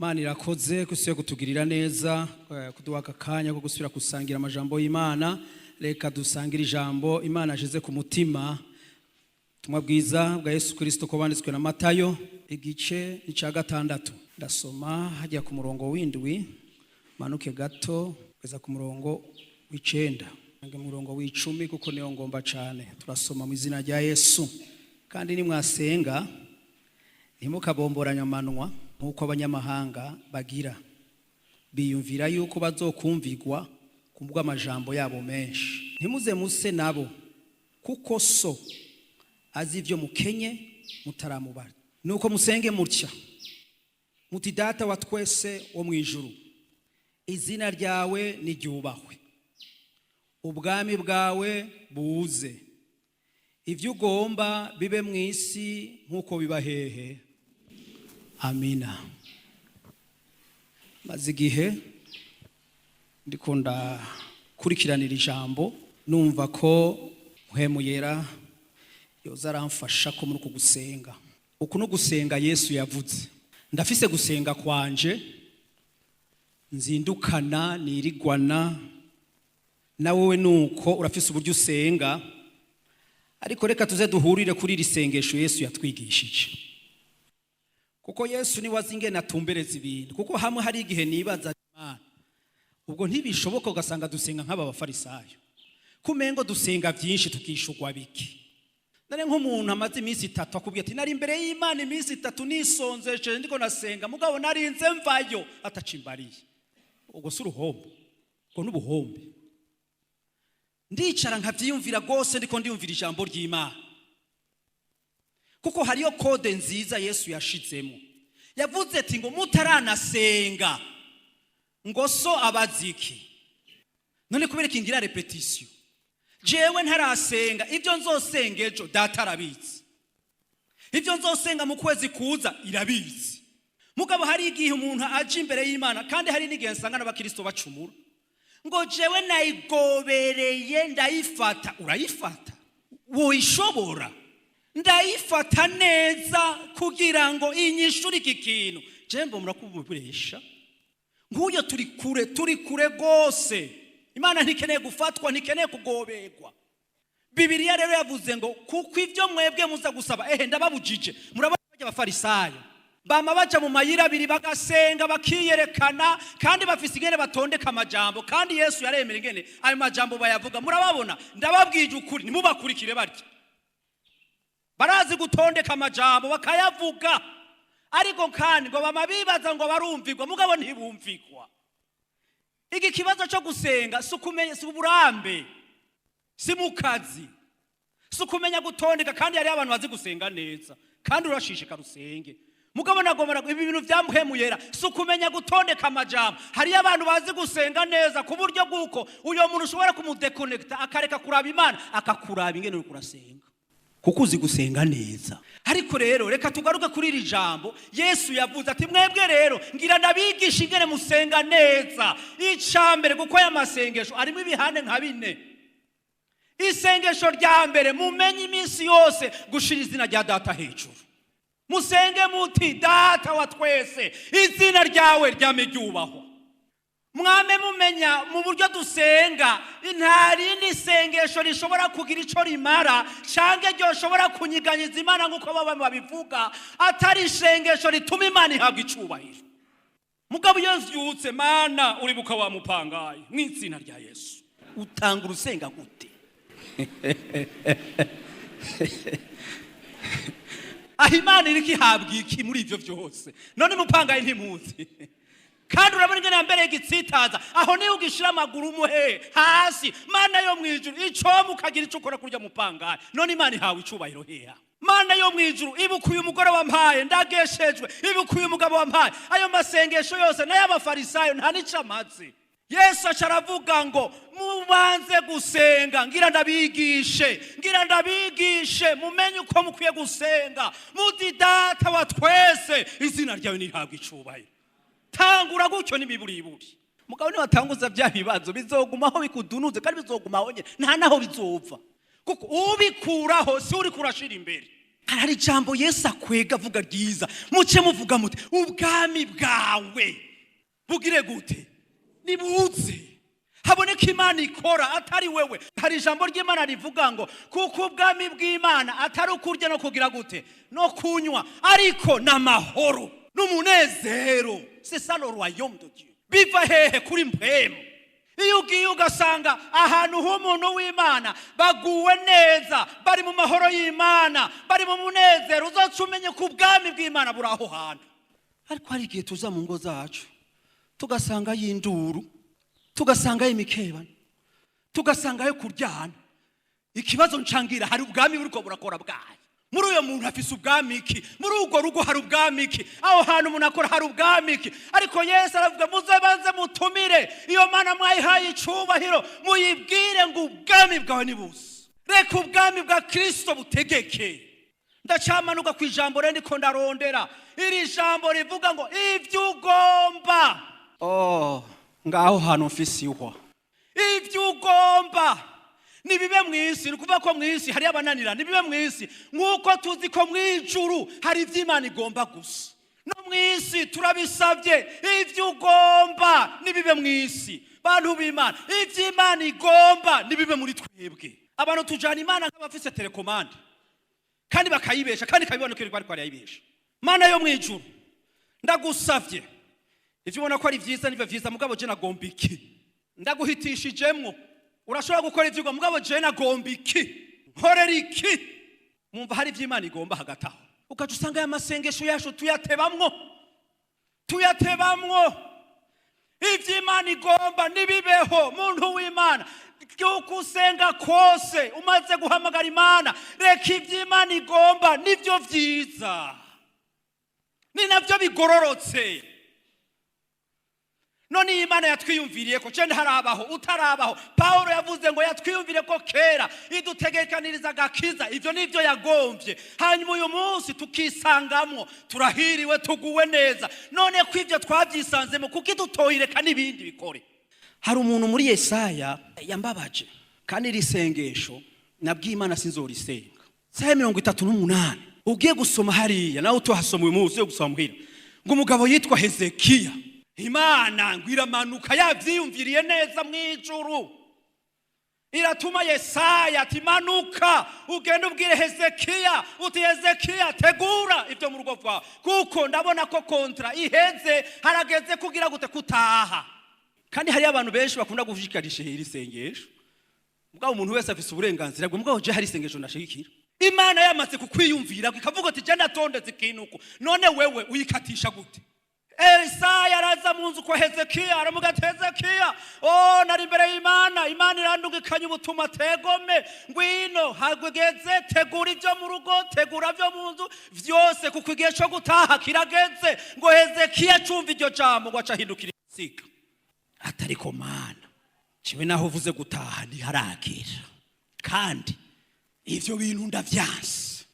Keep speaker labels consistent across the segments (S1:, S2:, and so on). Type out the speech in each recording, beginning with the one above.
S1: Imana irakoze gusubiye kutugirira neza, kuduha aka kanya ko gusubira gusangira amajambo y'Imana. Reka dusangire ijambo Imana ashize ku mutima. Ubutumwa bwiza bwa Yesu Kristo ko banditswe na Matayo, igice ni 6. Ndasoma hajya ku murongo w'7, manuke gato kugeza ku murongo w'9, nange murongo w'10, kuko niyo ngomba cyane. Turasoma mu izina rya Yesu. Kandi nimwasenga, ntimukabomboranye amanwa nk'uko abanyamahanga bagira, biyumvira yuko bazokumvigwa kubw'amajambo yabo menshi. Ntimuze muse nabo, kuko So azi ibyo mukenye mutaramubara. Nuko musenge mutya muti: Data wa twese wo mu ijuru, izina ryawe niryubahwe, ubwami bwawe buze, ibyo ugomba bibe mu isi nk'uko biba hehe? Amina. Maze igihe ndiko ndakurikiranira ijambo, numva ko Mpwemu Yera yoza aramfasha ko muri uku gusenga. Uku no gusenga Yesu yavuze. Ndafise gusenga kwanje nzindukana nirigwana, na wowe nuko urafise uburyo usenga, ariko reka tuze duhurire kuri iri sengesho Yesu yatwigishije, kuko Yesu niwe azi ingene atumbereza ibintu. Kuko hamwe hari igihe nibaza: Imana, ubwo ntibishoboka ugasanga dusenga nk'aba Bafarisayo, kumengo dusenga byinshi tukishugwa bike? Nare nk'umuntu amaze iminsi 3 akubwiye ati: "Nari imbere y'Imana iminsi 3 nisonzesheje, ndiko nasenga, mugabo narinze mvayo atacimbariye." Ubwo si uruhombo? Ubwo n'ubuhombe. Ndicara nkabyiyumvira rwose, ndiko ndiyumvira ijambo ry'Imana, kuko hariyo code nziza Yesu yashizemo. Yavuze ati ngo mutaranasenga, ngo So abaziki. None kubera kingira répétition, jewe ntarasenga, ibyo nzosenga ejo Data arabizi, ibyo nzosenga mu kwezi kuza irabizi. Mugabo hari igihe umuntu aje imbere y'Imana, kandi hari n'igihe nsanga n'abakristo bacumura, ngo jewe nayigobereye, ndayifata. Urayifata, woyishobora? Ndayifata neza kugira ngo inyishure iki kintu. Jewe mbona murakuburesha nk'uyo. Turi kure, turi kure rwose. Imana ntikeneye gufatwa, ntikeneye kugoberwa. Bibiliya rero yavuze ngo kuko ibyo mwebwe muza gusaba, ehe, ndababujije. Murabona bajya Abafarisayo bama baja mu mayira abiri, bagasenga, bakiyerekana, kandi bafise ingene batondeka amajambo, kandi Yesu yaremera ingene ayo majambo bayavuga. Murababona, ndababwije ukuri, ntimubakurikire. Barya barazi gutondeka amajambo bakayavuga, ariko kandi ngo bama bibaza ngo barumvigwa, mugabo ntibumvigwa. Iki kibazo cyo gusenga si ukumenya, si uburambe, si mu kazi, si ukumenya gutondeka. Kandi hariho abantu bazi gusenga neza, kandi urashishikara usenge, mugabo nagomba ibi bintu byamuhemuyera. Si ukumenya gutondeka amajambo. Hariyo abantu bazi gusenga neza ku buryo bw'uko uyo muntu ushobora kumudekonekita, akareka kuraba Imana, akakuraba ingene uri kurasenga, kuko uzi gusenga neza. Ariko rero reka tugaruke kuri iri jambo Yesu yavuze ati: "Mwebwe rero ngira ndabigisha ingene musenga neza." Icya mbere, kuko aya masengesho arimo ibihande nka bine. Isengesho rya mbere, mumenye iminsi yose gushira izina rya Data hejuru. Musenge muti: "Data wa twese, izina ryawe ryame ryubahwa." Mwame mumenya mu buryo dusenga, nta rindi sengesho rishobora kugira icyo rimara cyangwa ryoshobora kunyiganyiza Imana nk'uko baba babivuga, atari isengesho rituma Imana ihabwa icubahiro. Mugabo iyo mvyutse: "Mana, uribuka wa mupangayi, mu izina rya Yesu." Utanga urusenga gute? Aho Imana iriko ihabwa iki muri ivyo vyose? None mupangayi ntimuzi, kandi urabona ingene yambereye igitsitaza. Aho niyo ugishira amaguru umuhe hasi. Mana yo mwijuru, icomu ukagira ico ukora kurya mupangayi, none Imana ihawe icubahiro heha? Mana yo mwijuru, ibuka uyu mugore wampaye, ndageshejwe, ibuka uyu mugabo wampaye. Ayo masengesho yose n'ay'Abafarisayo nta n'ico amaze. Yesu aca aravuga ngo mubanze gusenga, ngira ndabigishe, ngira ndabigishe mumenye uko mukwiye gusenga. Muti: "Data wa twese, izina ryawe nirihabwe icubahiro." Tangura gutyo n'imiburiburi. Mugabo niwatanguza bya bibazo, bizogumaho bikudunuze, kandi bizogumaho nyine, nta naho bizova, kuko ubikuraho si uri kurashira imbere. Hari ijambo Yesu akwega avuga ryiza, muce muvuga muti ubwami bwawe bugire gute? Nibuze haboneka Imana ikora atari wewe. Hari ijambo ry'Imana rivuga ngo kuko ubwami bw'Imana atari ukurya no kugira gute no kunywa, ariko n'amahoro n'umunezero. C'est ça le royaume de Dieu. Biva hehe? Kuri mpwemu. Iyo ugiye ugasanga ahantu h'umuntu w'Imana baguwe neza, bari mu mahoro y'Imana, bari mu munezero, uzoca umenye ko ubwami bw'Imana buri aho hantu. Ariko hari igihe tuza mu ngo zacu tugasangayo induru, tugasangayo imikebano, tugasangayo kuryana. Ikibazo ncangira, hari ubwami buriko burakora bwayo muri uyo muntu? Afise ubwami iki? Muri urwo rugo hari ubwami iki? Aho hantu umuntu akora hari ubwami iki? Ariko Yesu aravuga, muze banze mutumire iyo Mana mwayihaye icubahiro, muyibwire ngo ubwami bwawe ni buze. Reka ubwami bwa Kristo butegeke. Ndacamanuka ku ijambo rero ndiko ndarondera iri jambo rivuga ngo ibyo ugomba. Oh, ngaho hantu mfise ihwa. Ibyo ugomba nibibe mu isi. Ni ukuvuga ko mu isi hari abananira. Nibibe mu isi nk'uko tuzi ko mu ijuru hari ibyo Imana igomba gusa. No mu isi turabisabye, ibyo ugomba nibibe mu isi. Bantu b'Imana, ibyo Imana igomba nibibe muri twebwe. Abantu tujana Imana nk'abafise télécommande, kandi bakayibesha, kandi ikabibona ko ariko arayibesha. Mana yo mu ijuru, ndagusavye, ivyo ubona ko ari vyiza nivyo vyiza, mugabo je nagomba iki? Ndaguhitishijemwo, urashobora gukora ivyigwa, mugabo je nagomba iki? Nkorera iki? Mumva hari ivyo Imana igomba hagati aho, ugaca usanga aya masengesho yacu tuyatebamwo, tuyatebamwo. Ivyo Imana igomba nibibeho. Muntu w'Imana, uko usenga kose, umaze guhamagara Imana, reka ivyo Imana igomba. Nivyo vyiza, ni navyo bigororotse. None iyi Imana yatwiyumviriye ko cende harabaho utarabaho. Pawulo yavuze ngo yatwiyumviriye ko kera, idutegekaniriza agakiza. Ivyo nivyo yagombye. Hanyuma uyu munsi tukisangamwo, turahiriwe, tuguwe neza. None ko ivyo twavyisanzemo, kuko idutoyireka n'ibindi bikore? Hari umuntu muri Yesaya yambabaje, kandi iri sengesho nabwiye Imana sinzorisenga. Yesaya 38, ugiye gusoma hariya, nawe utohasoma uyu munsi, ugiye gusoma muhira, ngo umugabo yitwa Hezekiya, Imana ngo iramanuka yavyiyumviriye neza mu ijuru, iratuma Yesaya ati manuka ugende ubwire Hezekiya uti Hezekiya, tegura ibyo mu rugo rwawe, kuko ndabona ko contrat iheze, harageze kugira gute? Kutaha. Kandi hariyo abantu benshi bakunda gushikarisha iri sengesho. Mugabo umuntu wese afise uburenganzira bwe. Mugabo je hari isengesho ndashigikira. Imana yamaze kukwiyumvira, ikavuga ati je ndatondetse ikintu uku, none wewe uyikatisha gute? Esaya araza mu nzu kwa Hezekiya, aramuga ati Hezekiya, oh, nari imbere y'Imana, Imana irandungikanye ubutumwa, tegome ngwino, hageze, tegura ibyo mu rugo, tegura byo mu nzu vyose, kuko igihe cyo gutaha kirageze. Ngo Hezekiya acumva iryo jambo, ngo aca ahindukira isiga, atariko Mana, jewe naho uvuze gutaha ntiharagira, kandi ivyo bintu ndavyanse.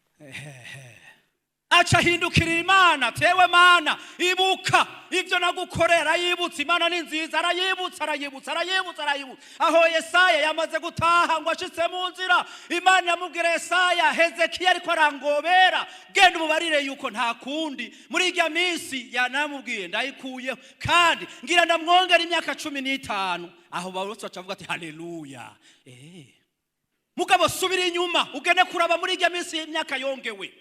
S1: Aca ahindukirira Imana, tewe Mana, ibuka ibyo nagukorera. Arayibutsa. Imana ni nziza. Arayibutsa, arayibutsa, arayibutsa, arayibutsa. Aho Yesaya yamaze gutaha, ngo ashitse mu nzira, Imana iramubwira, Yesaya, Hezekiya ariko arangobera, genda umubarire yuko nta kundi, muri irya minsi yanamubwiye ndayikuyeho, kandi ngira ndamwongera imyaka 15. Aho bose baca bavuga ati haleluya. Mugabo subira inyuma ugende kuraba muri irya minsi y'imyaka yongewe,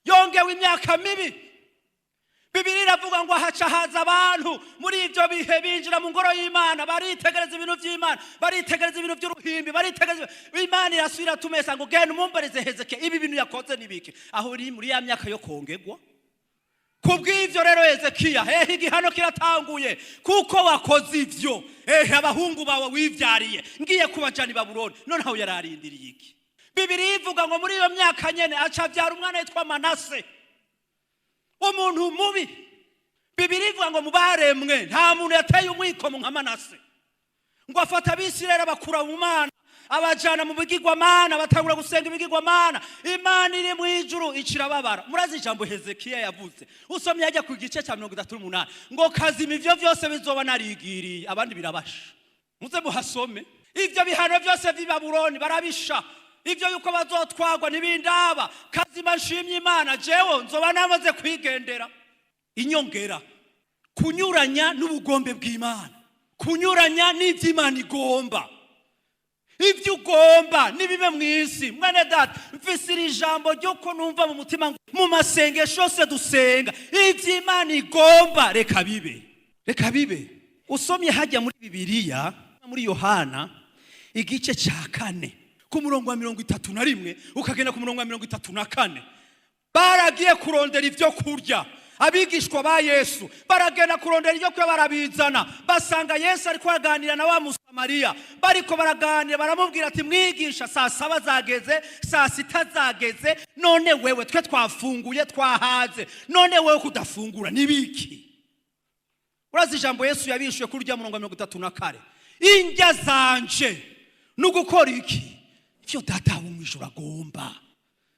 S1: yongewe imyaka mibi. Bibiri iravuga ngo haca haza abantu muri ibyo bihe, binjira mu ngoro y'Imana, baritegereza ibintu by'Imana, baritegereza ibintu by'uruhimbi, baritegereza. Imana irasubira tumesa ngo genda umumbarize Hezekiya ibi bintu yakoze nibiki. Aho uri muri ya myaka yo kongerwa. Kubw'ivyo rero, Hezekiya, hehe, igihano kiratanguye, kuko wakoze ivyo. Ehe, abahungu bawe wivyariye ngiye kubajana i Babuloni. Noneho yararindiriye iki? Bibiri ivuga ngo muri iyo myaka nyene aca avyara umwana yitwa Manase, umuntu mubi. Bibiri ivuga ngo mu baremwe nta muntu yateye umwikomo nka Manase. Ngo afata Abisirayeli abakura mu Mana, abajana mu bigirwamana, batangura gusenga ibigirwamana. Imana iri mu ijuru icirababara. Murazi ijambo Hezekiya yavuze, usomye ajya ku gice cya 38, ngo kazima ivyo vyose bizoba narigiriye abandi birabasha. Muze muhasome. Ivyo bihano byose vy'i Babuloni barabisha. Ibyo yuko bazotwagwa ntibindaba. Kazima nshimye Imana, jewe nzoba namaze kwigendera. Inyongera, kunyuranya n'ubugombe bw'Imana, kunyuranya n'iby'Imana igomba. Ibyo ugomba nibibe mu isi. Mwene data, mfise iri jambo ryo ko numva mu mutima ngo mu masengesho yose dusenga, iby'Imana igomba reka bibe, reka bibe. Usomye hajya muri Bibiliya, muri Yohana igice cya 4, ku murongo wa 31 ukagenda ku murongo wa 34, baragiye kurondera ibyo kurya. Abigishwa ba Yesu baragenda kurondera ibyo kurya, barabizana, basanga Yesu ariko araganira na wa Musamariya. Bariko baraganira, baramubwira ati: "Mwigisha, saa 7 zageze, saa 6 zageze, none wewe, twe twafunguye twahaze, none wewe kudafungura nibiki?" Urazi ijambo Yesu yabishuye kuri urya murongo wa 34? "Indya zanje ni ugukora iki? Ivyo Data wo mw'ijuru agomba."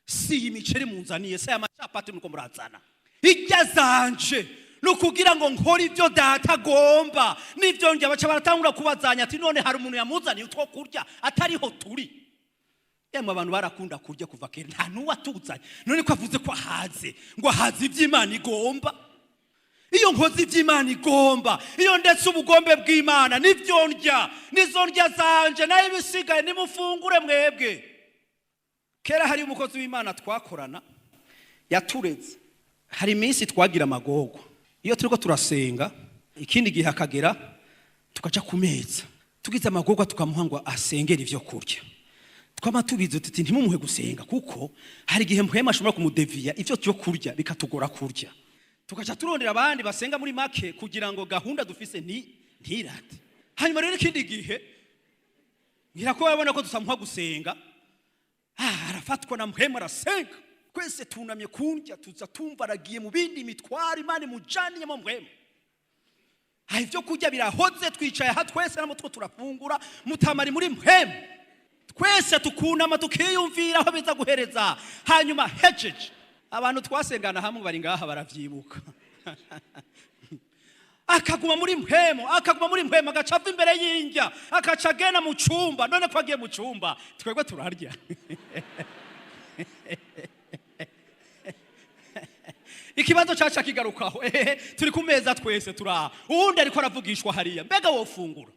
S1: Si iyi miceri munzaniye, si aya macapati muriko murazana. Indya zanje ni ukugira ngo nkore ibyo Data agomba, n'ibyo njya. Baca baratangura kubazanya ati: "None hari umuntu yamuzaniye utwo kurya atariho turi?" Yemwe, abantu barakunda kurya kuva kera. Nta n'uwatuzanye. None ko avuze ko ahaze, ngo ahaze iby'Imana igomba. Iyo nkoze iby'Imana igomba, iyo ndetse ubugombe bw'Imana, nibyo ndya, nizo ndya zanje, nayo ibisigaye nimufungure mwebwe. Kera hari umukozi w'Imana twakorana yatureze. Hari iminsi twagira amagorwa iyo turiko turasenga, ikindi gihe akagera tukaja ku meza. Tugize amagorwa, tukamuha ngo asengere ivyo kurya. Twama tubizi tuti: "Ntimumuhe gusenga, kuko hari igihe mpwema ashobora kumudeviya ivyo byo kurya, bikatugora kurya." Tukaca turondera abandi basenga muri make kugira ngo gahunda dufise ni ntirate. Hanyuma rero ikindi gihe, ngira ko babona ko tutamuha gusenga, arafatwa na mpwema arasenga. Twese tunamye kundya, tuza tumva aragiye mu bindi mitwaro, Imana imujaniyemo mpwema. Ibyo kurya birahoze, twicaye aha twese namutwo turafungura, mutamari muri mpwema. Twese tukunama, tukiyumvira aho biza guhereza. Hanyuma hejeje, abantu twasengana hamwe bari ngaha baravyibuka, akaguma muri mpwemo, akaguma muri mpwemo, agaca ava imbere y'indya, akaca agenda mu cumba. None ko agiye mu cumba, twebwe turarya. Ikibazo caca kigarukaho: ehehe, turi ku meza twese turaha, uwundi ariko aravugishwa hariya, mbega wofungura?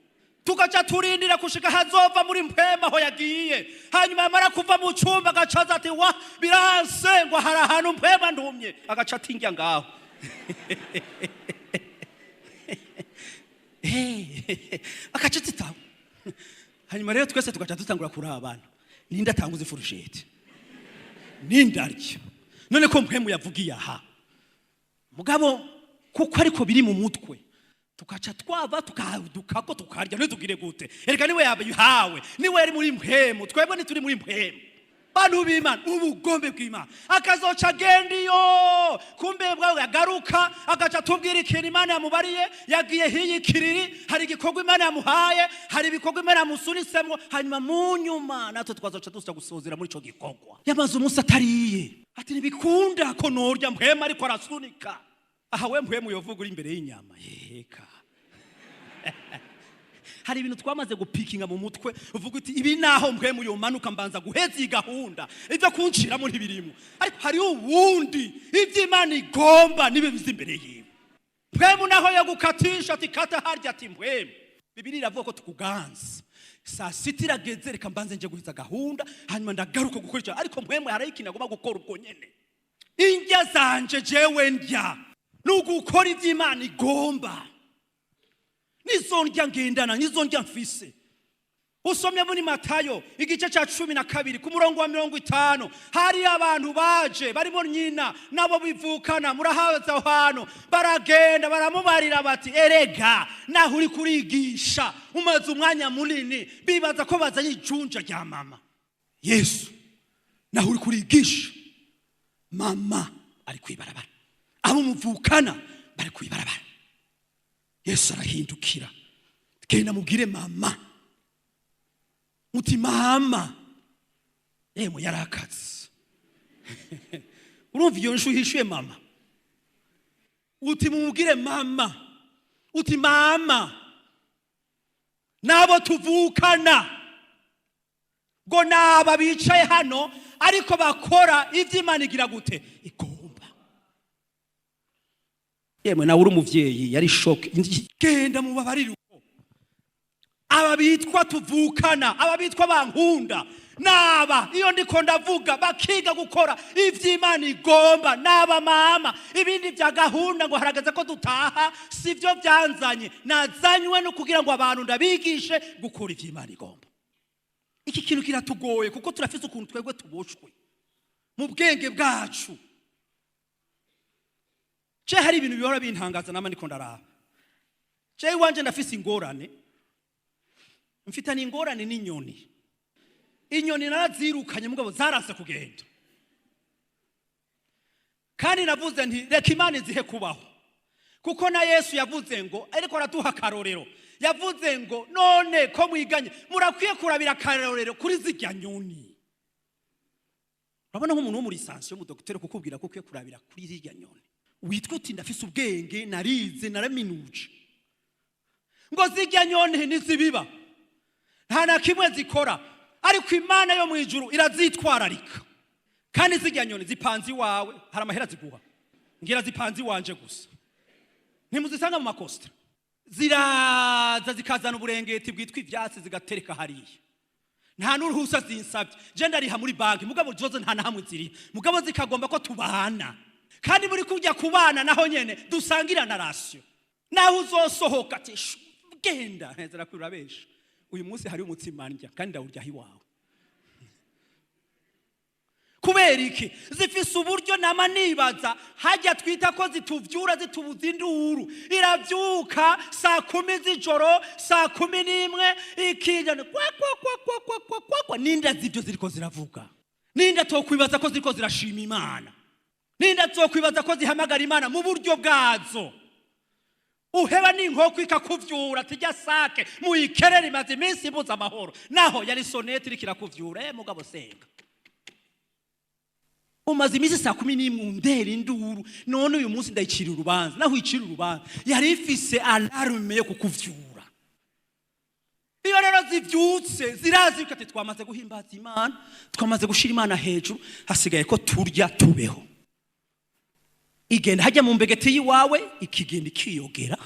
S1: Tugaca turindira gushika hazova muri mpwema aho yagiye. Hanyuma yamara kuva mu cumba, agaca aza ati: "Wa biranse, ngo hari ahantu mpwema ndumye." Agaca atinjya ngaho, agaca atitaho. Hanyuma rero twese tugaca dutangura kurabana: ninde atanguza ifurusheti, ninde arya? None ko mpwemu yavugiye aha? Mugabo kuko ariko biri mu mutwe, tukaca twava tukadukako tukarya. Ntitugire gute? Erega niwe yabihawe, niwe yari muri mpwemu, twebwe ntituri muri mpwemu. Bantu b'Imana, ubugombe bw'Imana, akazoca agenda iyo kumbe bwawe agaruka, agaca atubwira ikintu Imana yamubariye. Yagiye hiyi kiriri, hari igikorwa Imana yamuhaye, hari ibikorwa Imana yamusunitsemo. Hanyuma mu nyuma natwe twazoca dusa gusozera muri ico gikorwa. Yamaze umunsi atariye, ati: "Ntibikunda ko norya mpwemu ariko arasunika aha." We mpwemu yovuga uri imbere y'inyama? Yeka, hari ibintu twamaze gupikinga mu mutwe, uvuga uti: "Ibi naho mpwemu yomanuka, mbanza guheza iyi gahunda, ibyo kunciramo ntibirimo." Ariko hariho uwundi ibyo Imana igomba nibe biza imbere yiwe. Mpwemu naho yagukatisha ati: "Kata harya." Ati: "Mpwemu, Bibiri iravuga ko tukuganza, saa 6 irageze, reka mbanze nje guheza gahunda, hanyuma ndagaruka gukora icyo." Ariko mpwemu hariho ikintu agomba gukora ubwo nyene. Indya zanje jewe ndya ni ugukora iby'Imana igomba, nizo ndya ngendana, nizo ndya mfise. Usomye muri Matayo igice cya 12 ku murongo wa 50, hari abantu baje barimo nyina nabo bivukana. Murahaza aho hantu. Baragenda baramubarira bati: "Erega naho uri kurigisha umaze umwanya munini." Bibaza ko bazanye ijunja rya mama. "Yesu, naho uri kurigisha, mama ari kwibarabara, abo muvukana bari kwibarabara." Yesu arahindukira: "Genda mubwire mama, muti mama." Yemwe, yarakaze. Urumva iyo nshu uhishuye mama, uti: "Mumubwire mama, uti mama nabo tuvukana." Ngo naba bicaye hano ariko bakora ibyo Imana igira gute? Igomba. Yemwe, nawe uri umuvyeyi, yari choqué. Genda mubabarire uko aba bitwa tuvukana, aba bitwa bankunda, naba iyo ndiko ndavuga bakiga gukora ivy'Imana igomba. Naba mama, ibindi vya gahunda ngo haragaze ko dutaha, sivyo vyanzanye. Nazanywe no kugira ngo abantu ndabigishe gukora ivy'Imana igomba. Iki kintu kiratugoye kuko turafise ukuntu twebwe tuboshwe mu bwenge bwacu. Je hari ibintu bihora bintangaza nama ndiko ndaraba. Je iwanje ndafise ingorane, mfitanye ingorane n'inyoni. Inyoni narazirukanye, mugabo zarase kugenda. Kandi navuze nti reka Imana izihe kubaho, kuko na Yesu yavuze ngo, ariko araduha akarorero, yavuze ngo none ko mwiganye, murakwiye kurabira akarorero kuri zirya nyoni. Urabona nk'umuntu wo muri licence, w'umudokiteri, kukubwira ko ukwiye kurabira kuri zirya nyoni, witwa uti ndafise ubwenge, narize, naraminuje, ngo zirya nyoni ntizibiba, nta na kimwe zikora, ariko Imana yo mu ijuru irazitwararika. Kandi zirya nyoni zipanze iwawe, hari amahera ziguha? Ngira zipanze iwanje gusa. Ntimuzisanga mu makosita, ziraza zikazana uburengeti bwitwa ivyatsi, zigatereka hariya, nta n'uruhusa zinsabye. Je ndariha muri banki, mugabo zozo nta na hamwe ziriha, mugabo zikagomba ko tubana. Kandi muri kujya kubana naho nyene dusangira na ration, naho uzosohoka ati "Shu, genda ntezera kwirabesha, uyu munsi hari umutsima ndya kandi ndawuryaho iwawe." Kubera iki? Zifise uburyo. Nama nibaza hajya twita ko zituvyura, zitubuza induru. Iravyuka saa 10 z'ijoro, saa 11, ikijana kwa kwa kwa kwa kwa kwa kwa kwa. Ninda zivyo ziriko ziravuga? Ninda tokwibaza ko ziriko zirashima Imana? Ninda tokwibaza ko zihamagara Imana mu buryo bwazo? Uheba n'inkoko ikakuvyura, tijya sake muyikerere, imaze iminsi ibuze amahoro, naho yari sonnette iriko irakuvyura. Mugabo senga, umaze iminsi saa 11 undera induru, none uyu munsi ndayicira urubanza. Naho uyicira urubanza, yari ifise alarme yo kukuvyura. Iyo rero zivyutse, zirazi yuko ati twamaze guhimbaza Imana, twamaze gushira Imana hejuru, hasigaye ko turya tubeho. Igenda hajya mu mbegeti y'iwawe, ikigenda ikiyogera,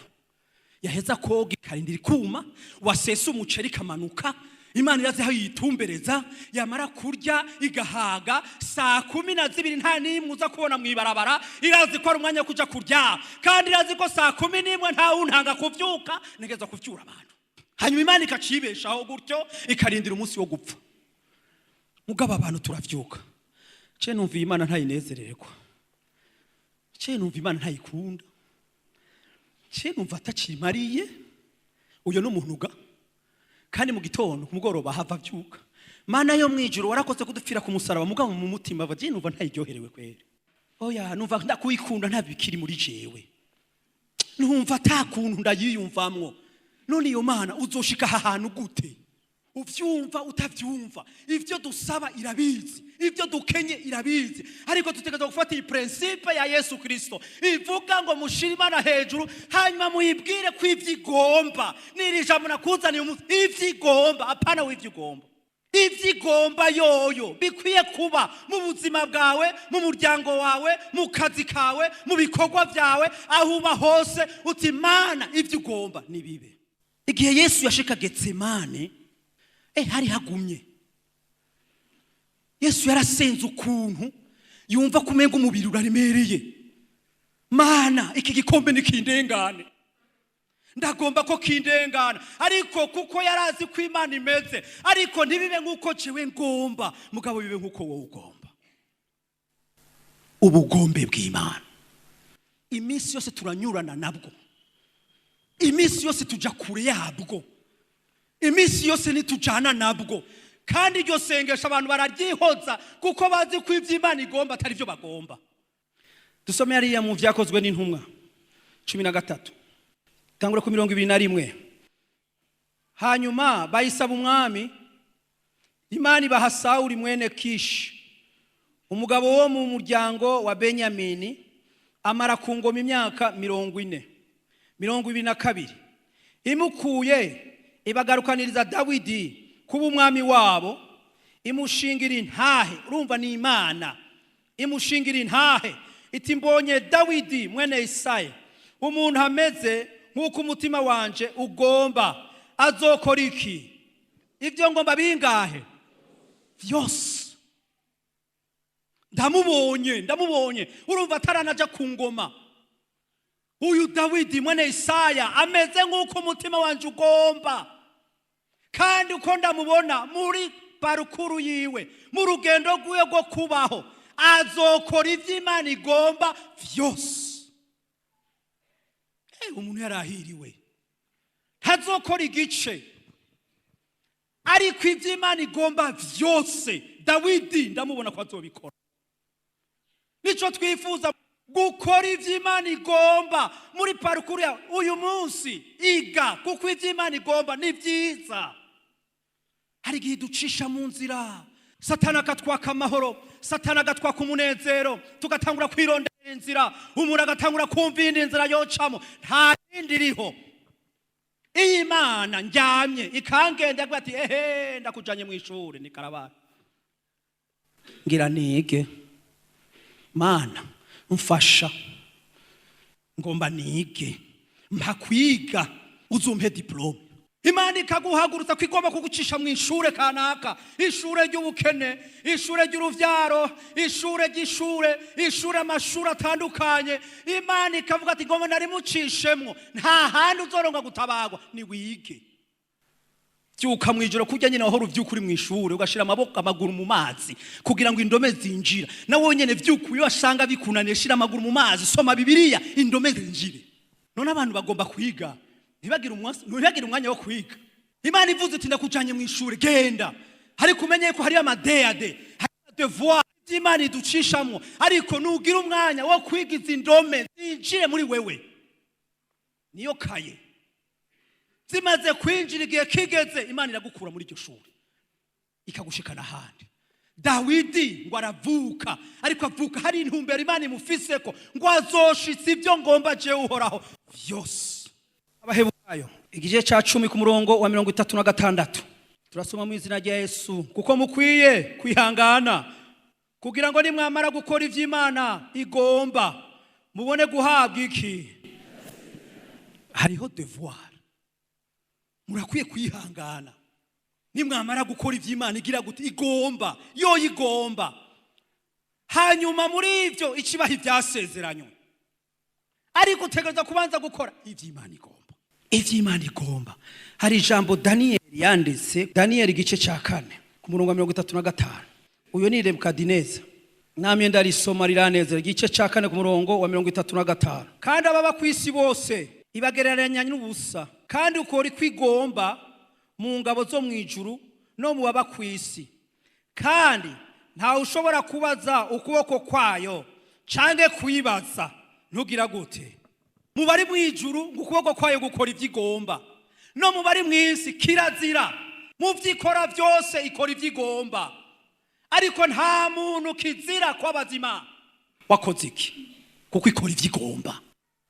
S1: yaheza koga ikarindira ikuma, wasesa umuceri ikamanuka. Imana irazi aho yitumbereza. Yamara kurya igahaga, saa 12 nta n'imwe uza kubona mu ibarabara. Irazi ko ari umwanya wo kuja kuryama, kandi irazi ko saa 11 nta wuntanga kuvyuka, ntegeza kuvyura abantu. Hanyuma Imana ikacibeshaho gutyo, ikarindira umunsi wo gupfa. Mugabo abantu turavyuka, ce numva iyi Imana ntayinezererwa, ce numva Imana ntayikunda, ce numva atacimariye. Uyo n'umuntu ga. Kandi mu gitondo, ku mugoroba hava avyuka: "Mana yo mwijuru, warakoze kudupfira ku musaraba." Mugabo mu mutima ava je numva ntayiryoherewe kweri, oya, numva ndakuyikunda ntabikiri muri jewe, numva ata kuntu ndayiyumvamwo. None iyo Mana uzoshika aha hantu gute? Uvyumva utavyumva, ivyo dusaba irabizi, ivyo dukenye irabizi. Ariko dutegerezwa gufata iyi principe ya Yesu Kristo ivuga ngo mushire Imana hejuru, hanyuma muyibwire ko ivyo igomba. N'iri jambo nakuzaniye umunsi, ivyo igomba, apana w'ivyo igomba, ivyo igomba yoyo bikwiye kuba mu buzima bwawe, mu muryango wawe, mu kazi kawe, mu bikorwa byawe, aho uba hose, uti "Mana, ivyo ugomba nibibe." Igihe Yesu yashika Getsemane, hari hagumye. Yesu yarasenze ukuntu yumva kumenga umubiri uraremereye. "Mana, iki gikombe nikindengane, ndagomba ko kindengana." Ariko kuko yarazi ko Imana imeze, ariko ntibibe nk'uko jewe ngomba, mugabo bibe nk'uko wowe ugomba. Ubugombe bw'Imana iminsi yose turanyurana nabwo, iminsi yose tujya kure yabwo, iminsi yose ntitujyana nabwo. Kandi iryo sengesho abantu bararyihoza kuko bazi ko ibyo Imana igomba atari byo bagomba. Dusome hariya mu Byakozwe n'Intumwa 13, tangura ku 21. Hanyuma bayisaba Umwami, Imana ibaha Sawuli mwene Kishi, umugabo wo mu muryango wa Benyamini, amara ku ngoma imyaka 40. 22, imukuye ibagarukaniriza Dawidi kuba umwami wabo. Imushingira intahe. Urumva, ni Imana imushingira intahe iti: "Mbonye Dawidi mwene Isayi, umuntu ameze nk'uko umutima wanje ugomba, azokora iki? Ibyo ngomba bingahe? Byose." Ndamubonye, ndamubonye. Urumva, ataranaja ku ngoma, uyu Dawidi mwene Isaya ameze nk'uko umutima wanje ugomba, kandi uko ndamubona muri parcours yiwe, mu rugendo rwiwe rwo kubaho, azokora ibyo Imana igomba byose. Umuntu yarahiriwe, ntazokora igice, ariko ibyo Imana igomba byose Dawidi ndamubona ko azobikora. Nicyo twifuza, gukora ibyo Imana igomba muri parcours yawe uyu munsi. Iga, kuko ibyo Imana igomba ni byiza. Hari igihe ducisha mu nzira, Satani akatwaka amahoro, Satani agatwaka umunezero, tugatangura kwirondera inzira, umuntu agatangura kumva iyindi nzira yocamo. Nta yindi iriho. Iyi Imana njyamye ikangenda avuga ati: "Ehe, ndakujanye mu ishuri." Ni karabaye, ngira nige. Mana mfasha, ngomba nige, mpa kwiga, uzumpe diplôme. Imana ikaguhagurutsa ko igomba kugucisha mu ishure kanaka, ishure ry'ubukene, ishure ry'uruvyaro, ishure ry'ishure, ishure, amashuri atandukanye. Imana ikavuga ati: "Ngomba narimucishemwo, nta handi uzoronka gutabagwa, ni wige." Byuka mu ijoro kurya nyine wahora uvyuka uri mu ishure, ugashira amaboko, amaguru mu mazi kugira ngo indome zinjira. Nawe nyene vyuka, iyo wasanga bikunaniye, shira amaguru mu mazi, soma Bibiliya, indome zinjire. None abantu bagomba kwiga, ntibagire umwanya wo kwiga. Imana ivuze iti: "Ndakujanye mu ishure, genda," ariko umenye ko hariyo amadeyade, hari devoir Imana iducishamwo, ariko nugira umwanya wo kwiga izi ndome zinjire muri wewe. Niyo kaye zimaze kwinjira, igihe kigeze Imana iragukura muri iryo shuri ikagushikana ahandi. Dawidi ngo aravuka, ariko avuka hari intumbero Imana imufiseko, ngo azoshitse ibyo ngomba jewe Uhoraho vyose. Abaheburayo igice ca 10 ku murongo wa 36, turasoma mu izina rya Yesu: "Kuko mukwiye kwihangana, kugira ngo nimwamara gukora ivy'Imana igomba, mubone guhabwa iki?" Hariho devoir. Murakwiye kwihangana, nimwamara gukora ivy'Imana igira gute? Igomba, yo igomba. Hanyuma muri ivyo ikibaho ivyasezeranywe, ariko utegereza kubanza gukora ivy'Imana igomba, ivy'Imana igomba. Hari ijambo Daniyeli yanditse, Daniyeli igice ca 4 ku murongo wa 35. Uyu ni Nebukadineza. Namye ndarisoma, riranezera. Igice ca 4 ku murongo wa 35: "Kandi ababa ku isi bose ibagereranya n'ubusa, kandi ukora iko igomba mu ngabo zo mu ijuru no mu baba ku isi, kandi ntawe ushobora kubaza ukuboko kwayo cange kuyibaza ntugira gute." Mu bari mu ijuru ngo ukuboko kwayo gukora ibyo igomba, no mu bari mu isi kirazira. Mu byo ikora byose ikora ibyo igomba, ariko nta muntu kizira kwabaza Imana wakoze iki, kuko ikora ibyo igomba.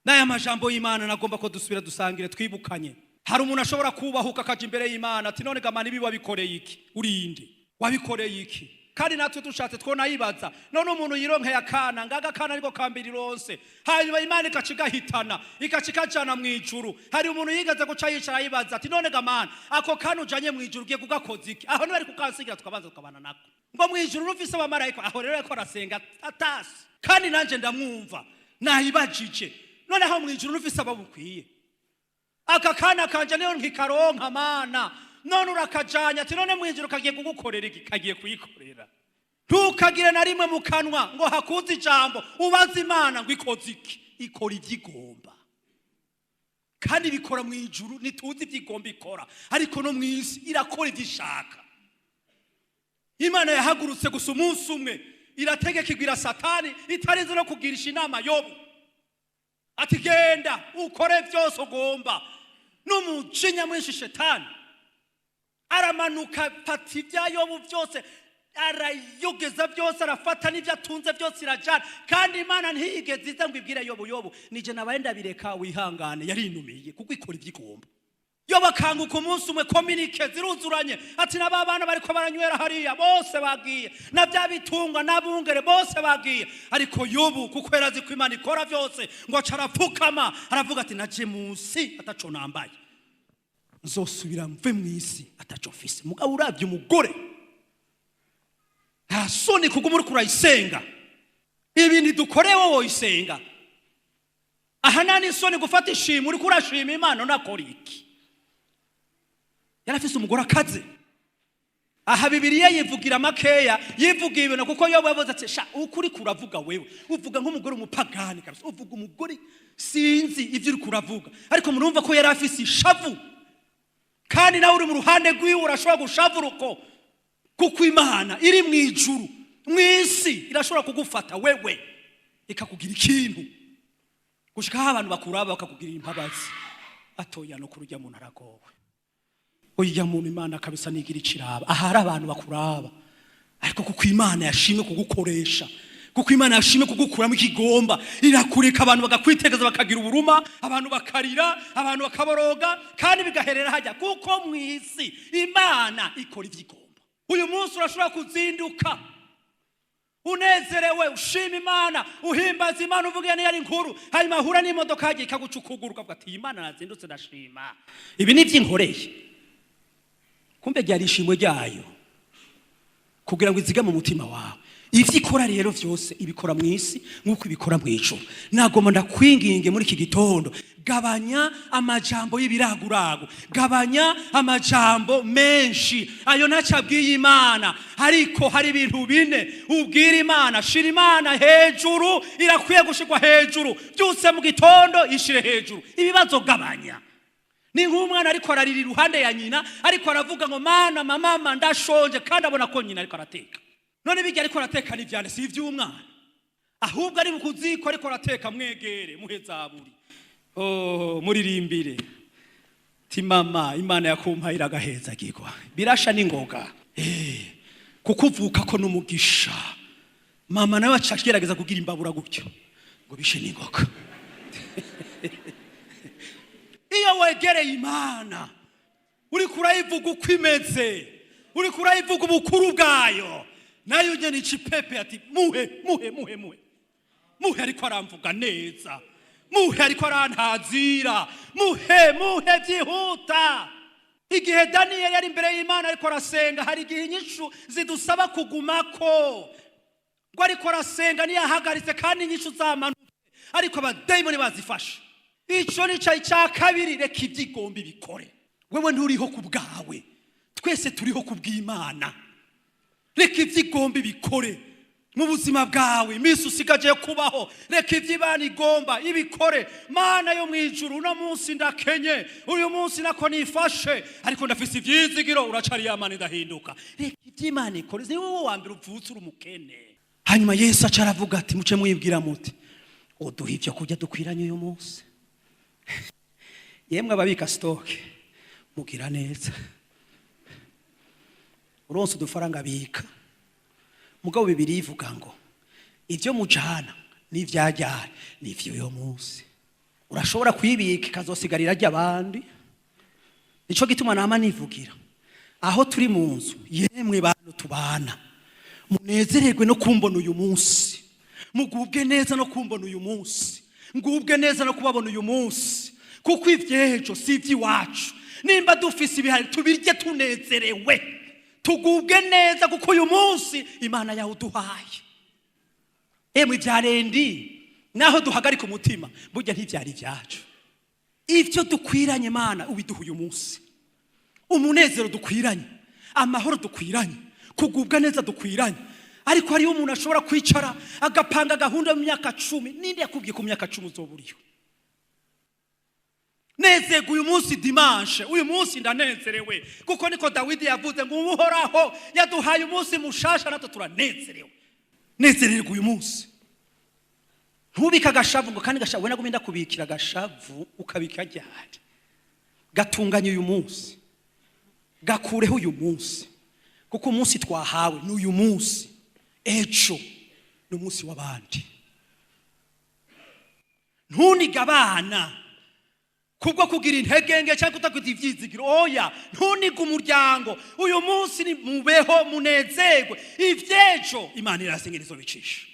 S1: N'aya majambo y'Imana nagomba ko dusubira dusangire, twibukanye. Hari umuntu ashobora kubahuka akaja imbere y'Imana ati: "None gamana, ibi wabikoreye iki? Urinde wabikoreye iki?" Kandi natwe dushatse twonayibaza. None umuntu yironkeye akana ngaga, akana ariko kambiri ironse, hanyuma Imana ikaca igahitana, ikaca ikajana mu ijuru. Hari umuntu yigeze guca yicara ayibaza ati: "None gamana, ako kana ujanye mu ijuru ugiye kugakoza iki? Aho niba ari kukansigira tukabanza tukabana nako ngo mu ijuru rufise abamarayika." Aho rero yariko arasenga atasi, kandi nanje ndamwumva. Nayibajije: "Noneho mu ijuru rufise ababukwiye, aka kana kanje niyo nkikaronka, Mana, none urakajanya?" Ati: "None mu ijuru kagiye kugukorera iki?" Kagiye kuyikorera. Ntukagire na rimwe mu kanwa ngo hakuze ijambo ubaze Imana ngo ikoze iki. Ikora ibyo igomba, kandi bikora mu ijuru ntituzi ibyo igomba ikora, ariko no mu isi irakora ibyo ishaka. Imana yahagurutse gusa umunsi umwe, irategeka, igwira Satani itarinze no kugirisha inama Yobu, ati: "Genda ukore byose ugomba." N'umujinya mwinshi Shetani aramanuka, afata ibya Yobu byose, arayogeza byose, arafata n'ibyo atunze byose, irajana. Kandi Imana ntiyigeze iza ngo ibwire Yobu: "Yobu, nije nabaye ndabireka, wihangane." Yarinumiye, kuko ikora ibyo igomba. Yo bakanguka umunsi umwe, communiqué ziruzuranye, ati n'aba bana bariko baranywera hariya bose bagiye, na bya bitungwa n'abungere bose bagiye. Ariko Yobu, kuko yarazi ko Imana ikora byose, ngo aca arapfukama, aravuga ati: "Naje munsi ataco nambaye, nzosubira mve mu isi ataco mfise." Mugabo uravye umugore, nta soni kuguma uriko urayisenga. Ibintu dukorewe woyisenga aha, nta n'isoni gufata ishimwe uriko urashima Imana. Unakora iki? Yari afise umugore akaze. Aha Bibiliya yivugira makeya, yivugira ibintu, kuko Yobu yavuze ati: "Sha, uko uriko uravuga wewe, uvuga nk'umugore umupagani kabisa, uvuga umugore, sinzi ibyo uriko uravuga." Ariko murumva ko yari afise ishavu, kandi nawe uri mu ruhande rwiwe urashobora gushavura uko, kuko Imana iri mu ijuru, mu isi irashobora kugufata wewe ikakugira ikintu, gushikaho abantu bakuraba bakakugirira imbabazi, atoya no kurujya muntu aragowe, ujya muntu Imana kabisa nigira ikiraba. Ahari abantu bakuraba, ariko kuko Imana yashimwe kugukoresha, kuko Imana yashimwe kugukuramo ikigomba, irakureka abantu bakakwitegereza, bakagira uburuma, abantu bakarira, abantu bakaboroga, kandi bigaherera hajya, kuko mu isi Imana ikora ibyo igomba. Uyu munsi urashobora kuzinduka unezerewe, ushima Imana, uhimbaza Imana, uvuga niyo ari inkuru, hanyuma ahura n'imodoka yagiye ikaguca ukuguru, ukavuga ati: "Iyi Mana nazindutse ndashima, ibi ni iby'inkoreye." Kumbe ryari ishimwe ryayo kugira ngo izigame umutima wawe. Ivyo ikora rero vyose ibikora mu isi nk'uko ibikora mu ijuru. Nagomba ndakwinginge muri iki gitondo: gabanya amajambo y'ibiraguragu, gabanya amajambo menshi, ayo ntacyo abwiye Imana. Ariko hari ibintu bine ubwira Imana. Shira Imana hejuru, irakwiye gushirwa hejuru. Byutse mu gitondo, ishire hejuru. Ibibazo gabanya. Ni nk'umwana ariko ararira iruhande ya nyina, ariko aravuga ngo: "Mana, mama, ndashonje," kandi abona ko nyina ariko arateka. None bijya ariko arateka n'ivyane, si ivy'umwana? Ahubwo ari mu kuziko ariko arateka, mwegere, muhe zaburi, oh, muririmbire ti: "Mama, Imana yakumpaye iragahezagirwa, birasha n'ingoga, kuko uvuka ko n'umugisha." Mama nawe aca agerageza kugira imbabura gutyo ngo bishe n'ingoga. Iyo wegereye Imana, uriko urayivuga uko imeze, uriko urayivuga ubukuru bwayo, nayo nyene ica ipepe ati: "Muhe, muhe, muhe, muhe, muhe, ariko aramvuga neza, muhe, ariko arantazira, muhe, muhe byihuta." Igihe Daniyeli yari imbere y'Imana ariko arasenga, hari igihe inyishu zidusaba kugumako, ngo ariko arasenga ntiyahagaritse, kandi inyishu zamanutse, ariko abadayimoni bazifashe. Icyo ni cyo icya kabiri: reka ibyigomba ibikore. Wewe nturiho ku bwawe, twese turiho ku bw'Imana. Reka ibyigomba ibikore mu buzima bwawe, iminsi usigaje kubaho. Reka iby'Imana igomba ibikore. Mana yo mu ijuru, uno munsi ndakenye, uyu munsi nako nifashe, ariko ndafise ibyizigiro, uracari ya Mana idahinduka. Reka iby'Imana ikore. Ni wowe wa mbere uvutse uri umukene? Hanyuma Yesu aca aravuga ati: "Muce mwibwira muti: uduha ibyo kurya dukwiranye uyu munsi." Yemwe ababika stock, mugira neza, uronse udufaranga bika. Mugabo Bibiri ivuga ngo ibyo mujana n'ivyajyana n'ivyo munsi, urashobora kuyibika ikazosigarira rya abandi. Nico gituma nama nivugira aho turi mu nzu: yemwe bantu tubana, munezererwe no kumbona uyu munsi, mugubwe neza no kumbona uyu munsi, ngubwe neza no kubabona uyu munsi, kuko ivy'ejo si ivy'iwacu. Nimba dufise ibihari, tubirye tunezerewe, tugubwe neza, kuko uyu munsi Imana yawuduhaye. Emwe, ibya lundi naho duhagarika umutima, burya ntibyari ibyacu. Ibyo dukwiranye, Mana, ubiduha uyu munsi: umunezero dukwiranye, amahoro dukwiranye, kugubwa neza dukwiranye. Ariko hariyo umuntu ashobora kwicara agapanga gahunda mu myaka 10. Ninde yakubwiye ku myaka 10 uzoba uriho? Nezerwa uyu munsi, dimanche, uyu munsi ndanezerewe, kuko niko Dawidi yavuze ngo: "Uhoraho yaduhaye umunsi mushasha, natwe turanezerewe." Nezererwa uyu munsi, ntubike agashavu, ngo kandi gashavu we nagumye ndakubikira agashavu. Ukabika ryari? Gatunganye uyu munsi, gakureho uyu munsi, kuko umunsi twahawe ni uyu munsi. Ejo ni umunsi w'abandi. Ntunige abana. Kubwo kugira intege nke cyangwa kutakwita ibyizigiro, oya, ntunige umuryango. Uyu munsi ni mubeho, munezerwe. Iby'ejo Imana irasengera izobicisha.